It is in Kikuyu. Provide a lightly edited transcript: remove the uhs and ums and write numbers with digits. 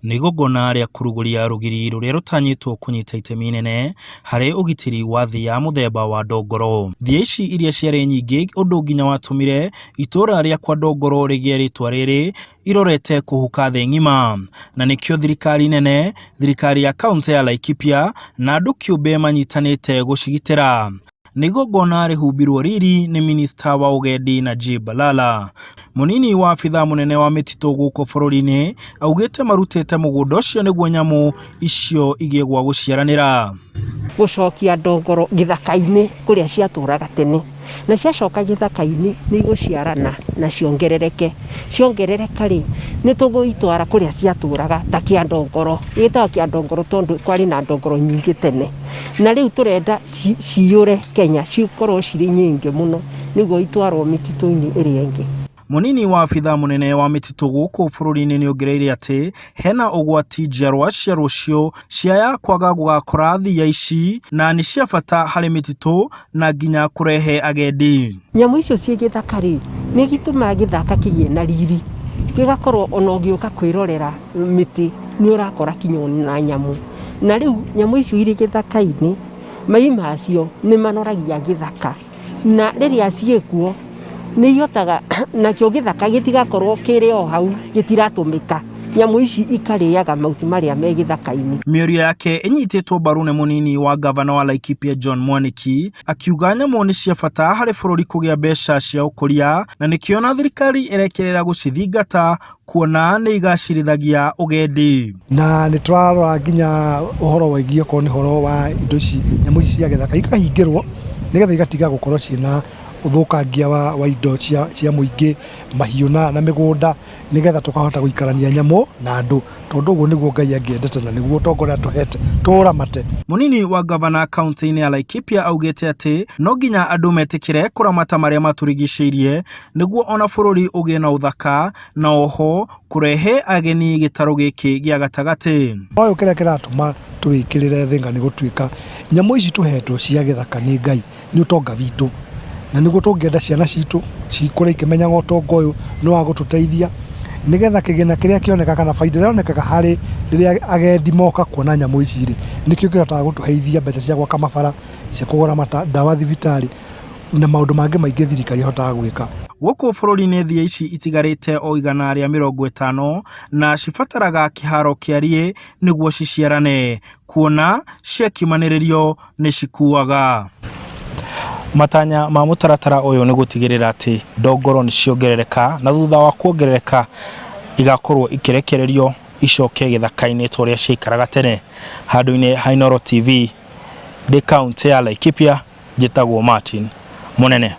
Nĩ igongona rĩa kũrugũria rũgiri rũrĩa rũtanyĩtwo kũnyita itemi inene harĩ ũgitĩri wa thia mũthemba wa ndongoro. Thia ici iria ciarĩ nyingĩ ũndũ nginya watũmire itũra rĩa kwa Ndongoro rĩgĩe rĩtwa rĩrĩ irorete kũhuka thĩ ng'ima. Na nĩkĩo thirikari nene, thirikari ya kaũntĩ ya Laikipia na andũ kĩũmbe manyitanĩte gũcigitĩra. Nĩ igongona rĩhumbirwo riri nĩ minista wa ũgendi Najib Balala. Mũnini wa abithaa mũnene wa mĩtitũ gũkũ bũrũri-inĩ augĩte marutĩte mũgũnda ũcio nĩguo nyamũ icio igĩe gwa gũciaranĩra. Gũcokia ndongoro gĩthaka-inĩ kũrĩa ciatũraga tene. Na ciacoka gĩthaka-inĩ nĩ igũciarana na ciongerereke. Ciongerereka rĩ, nĩ tũgũitwara kũrĩa ciatũraga ta Kĩandongoro. Gĩtagwo Kĩandongoro tondũ kwarĩ na ndongoro nyingĩ tene. Na rĩu tũrenda ciyũre Kenya, cikorwo cirĩ nyingĩ mũno nĩguo itwarwo mĩtitũ-inĩ ĩrĩa ĩngĩ. Mũnini wa abithaa mũnene wa mĩtitũ gũkũ bũrũri-inĩ nĩongereire atĩ hena ũgwati njiarwa cia rũciũ ciaya kwaga gũgakora thiia ici na nĩ cia bata harĩ mĩtitũ na nginya kũrehe agendi. Nyamũ icio ciĩ gĩthaka rĩ, nĩ gĩtũmaga gĩthaka kĩgĩe na riri, gĩgakorwo ona ũgĩũka kwĩrorera mĩtĩ nĩ ũrakora kinya ona nyamũ. Na rĩu nyamũ icio irĩ gĩthaka-inĩ, mai macio nĩ manoragia gĩthaka. Na rĩrĩa ciĩkuo nĩ ihotaga, nakĩo gĩthaka gĩtigakorwo kĩrĩ o hau gĩtiratũmĩka, nyamũ ici ikarĩaga mahuti marĩa me gĩthaka-inĩ. Mĩario yake ĩnyitĩtwo mbaru nĩ mũnini wa ngavana wa Laikipia John Mwaniki akiuga nyamũ nĩ cia bata harĩ bũrũri kũgĩa mbeca cia ũkũria na nĩkĩo ona thirikari ĩrekĩrĩra gũcithingata kuona nĩ igacĩrithagia ũgendi. Na nĩ tũrarora nginya ũhoro wĩgiĩ okorwo nĩ ũhoro wa indo ici, nyamũ ici cia gĩthaka ikahingĩrwo nĩgetha igatiga gũkorwo ciĩna ũthũkangia wa indo cia mũingĩ, mahiũ na mĩgũnda, nĩgetha tũkahota gũikarania nyamũ na andũ, tondũ ũguo nĩguo Ngai angĩendete na nĩguo ũtonga ũrĩa atũhete tũũramate. Mũnini wa ngavana kaũntĩ-inĩ ya Laikipia augĩte atĩ no nginya andũ metĩkĩre kũramata marĩa matũrigicĩirie nĩguo ona bũrũri ũgĩe na ũthaka na oho kũrehe ageni gĩtarũ gĩkĩ gĩa gatagatĩ. Ũyũ kĩrĩa kĩratũma tũwĩkĩrĩre thĩnga nĩ gũtuĩka nyamũ ici tũhetwo cia gĩthaka nĩ Ngai nĩ ũtonga witũ, na nĩguo tũngĩenda ciana citũ cikũre ikĩmenyaga ũtonga ũyũ nĩ wa gũtũteithia, nĩgetha kĩgĩna kĩrĩa kĩonekaga kana bainda ĩrĩa yonekaga harĩ rĩrĩa agendi moka kuona nyamũ ici rĩ, nĩkĩo kĩhotaga gũtũheithia mbeca cia gwaka mabara, cia kũgũra ndawa thibitarĩ. na maũndũ mangĩ maingĩ thirikari ĩhotaga gwĩka. Gũkũ bũrũri-inĩ thia ici itigarĩte o 150 na cibataraga kĩharo kĩariĩ nĩguo ciciarane, kuona ciakimanĩrĩrio nĩ cikuaga. Matanya ma mũtaratara ũyũ nĩ gũtigĩrĩra atĩ ndongoro nĩ ciongerereka na thutha wa kuongerereka igakorwo ikĩrekererio icoke gĩthaka-inĩ ta ũrĩa ciaikaraga tene. Handũ-inĩ ha Inooro TV ndĩ kaũntĩ ya Laikipia. Njĩtagwo Martin Mũnene.